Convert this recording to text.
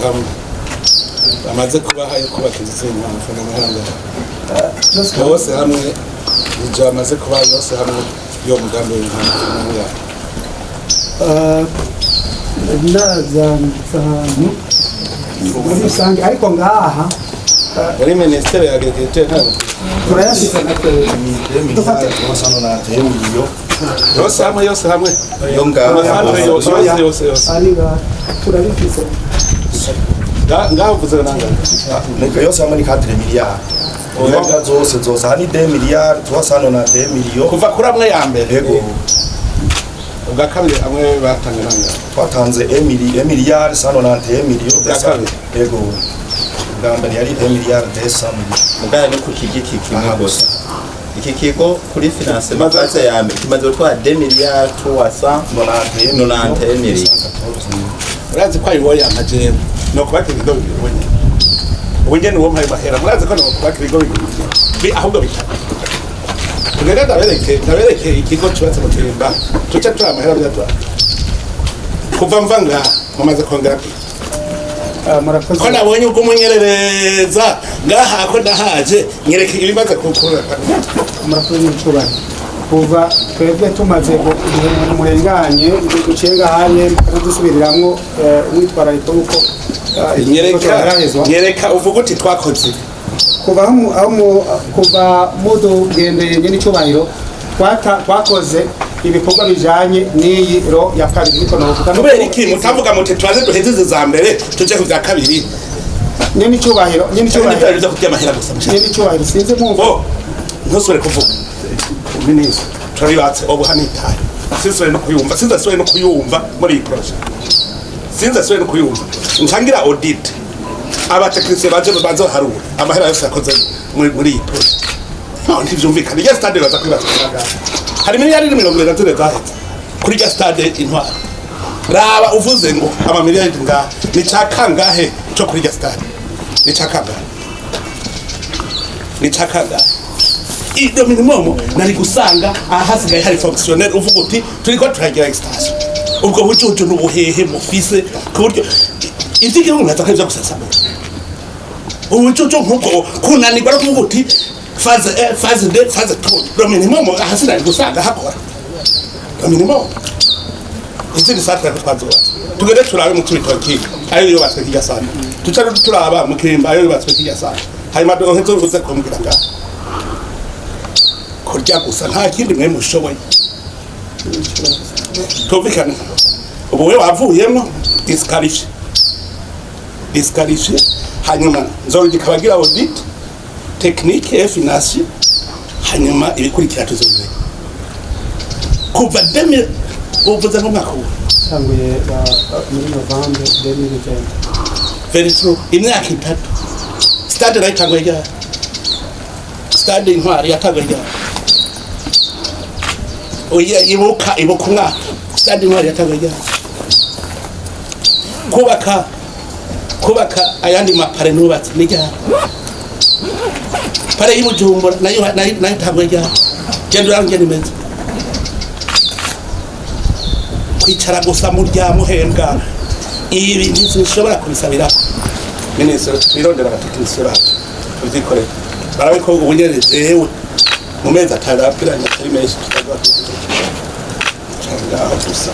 Hamwe bamaze kubaha yo kubaka inzu z'inkwavu n'amahanga yose hamwe, ijana bamaze kubaha yose hamwe yo mugambi w'inkwavu n'amahanga? Ndabyanditse ahantu muri rusange, ariko ngaha Muri ministère ya agriculture ntabwo turayafise dufate. 391 millions. Yose hamwe, yose hamwe. Yo ngaho. Amafaranga yose, yose, yose, yose. Ari ngaha, turabifise. Ngaho uvuze nangana? Niko, yose hamwe ni 4 miliyari. Ibibuga zose zose aha ni 2 miliyari 391 millions. Kuva kuri amwe ya mbere? Yego. Ubwa kabiri amwe batanga nangana? Twatanze 1 miliyari 191 millions. Ubwa kabiri? Yego, ubwa mbere yari 1 miliyari 200 millions. Mugana ni ku kigiki kimwe Aha. gusa. Iki kigo kuri financement phase ya mbere kimaze gutwara 2 milliards 300 91. 91 millions. Urazi ko ayo yanka jewe no kubaka ibigo bibiri ubu nyene, ubu nyene uwo mpaye mahera, murazi ko no kubaka ibigo bibiri ahubwo bitatu. Tugende ndabereke ikigo cubatse mu Kirimba, tuce turi amahera byatwa kuva mva ngaha mumaze kongera. Murakoze. Ko nabonye ubwo umunyerereza ngaha, ko ndahaje, nyereke ibimaze kukura. Murakoze n'icubahiro. Kuva twebwe tumaze igihe murenganye duciye ngahanye mukadusubiriramwo umwitwarariko wuko ikigo Nyereka. cyoherahezwa. Nyereka uvuga uti twakoze ibi. Kuva aho kuva mudugendeye nyene icubahiro, twakoze ibikorwa bijanye n'iyi lot ya kabiri, niko novuga. Kubera iki mutavuga muti tubaze duheze izi za mbere, tuje ku bya kabiri? Nyene icubahiro, nyene Cyangwa icubahiro. nibyo byo kurya amahera gusa mushaka? Nyene icubahiro, sinzi mwumva. Bo ntusubire kuvuga, minisitiri, turabibatse ubu hano itaye. Sinzasubire no kuyumva, sinzasubire no kuyumva muri iyi projet, sinzasubire no kuyumva. Ncangira audit, abatekinisiye baje baze baharura amahera yose yakoze muri iyi projet. No ntivyumvikana. Irya stade baza kwibaza kurangaha hari miliyari 24 zaheze kuri irya stade Intwari. Raba uvuze ngo amamiliyari ngaha ni ca kangahe co kuri irya stade? Ni ca kangahe? Ni ca kangahe? Iyo minimum nari gusanga ahasigaye hari fonctionnaire uvuga uti turiko turagira extension. Ubwo bujuju n'ubuhehe mufise ku buryo ivy'igihugu nkaza ko ivyo gusesagura, ubujuju nk'ubwo, kunanirwa no kuvuga uti phase 1, phase 2, phase 3, le minimum ahasi nari gusanga hakora le minimum. Izindi centre ko twazubatse, tugende turabe mu Cibitoki ayo yubatswe kirya sana, tuca turaba mu Kirimba ayo yubatswe kirya sana, hanyuma duheze uze kumbwira ngaha kurya gusa, nta kindi mwe mushoboye. Tumvikane, ubu we wavuyemo, disqualifié, disqualifié. Hanyuma nzorugika abagira audit technique et financier, hanyuma ibikurikira tuzobimenya. Kuva 2000, uvuze nk'umwaka ubu? Tanguye muri novembre 2020. Very true, imyaka 3. Stade nayo itanguye ryari? Stade Intwari yatanguye ryari? Oya, ibuka, ibuka umwaka stade Intwari yatanguye ryari. Kubaka ayandi mapare nubatse ni ryari? Palais y'Ibujumbura nayo itanguye ryari? Genda urabe ingene imeze. Kwicara gusa murya muhembwa, ibi ntizishobora kubisabira. Minisitiri, twirondera abatekinisiye bacu tuvyikorere, barabe ko ubu nyene jewe mu mezi 5 apiranye atari menshi tutaza ngaho gusa.